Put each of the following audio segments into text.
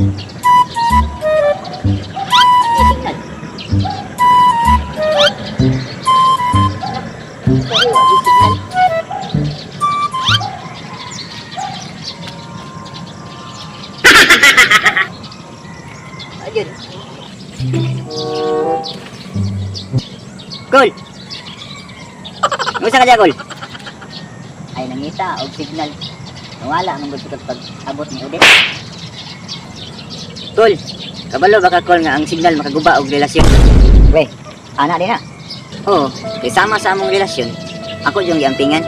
Signal. Oo, di signal. Ayun. Kol! Unsa ka diya, Kol? Ay, nangita og signal. Nawala man gud sa pag abot ni Odette. Kol, kabalo ba ka, Kol, nga ang signal makaguba og relasyon? We, ana din na. Oo, kay sama sa among relasyon, ako yung giampingan.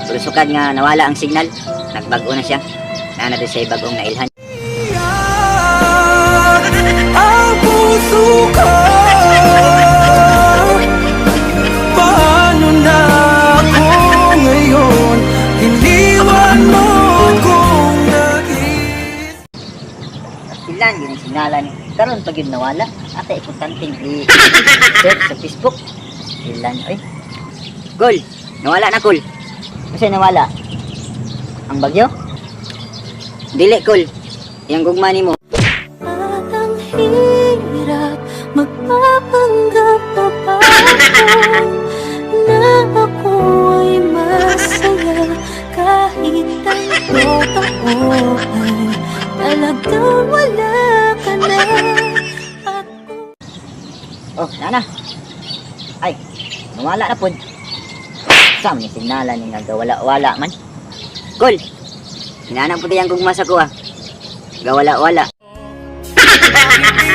Pero sukad nga nawala ang signal, nagbag-o na siya. Naa na siya bagong nailhan. Ang puso ko. Paano na ako ngayon? Iniwan mo kong nag-iisa. Ilan yun ang sinala ni. Karon pag yun nawala, ata importanteng i-search sa Facebook. Ilan, oy. Kol, nawala na, Kol. Kasi nawala? Ang bagyo? Dili, Kol. Yang gugma nimo. At ang hirap, magpapanggap pa ba ako na ako ay masaya kahit ang totoo ay talagang wala ka na at kung Oh, nana. Ay, nawala na pod. Sa man ni signala ni nga gawala-wala man. Kol. Inana po ang gugma sa kuha. Gawala-wala. Bakit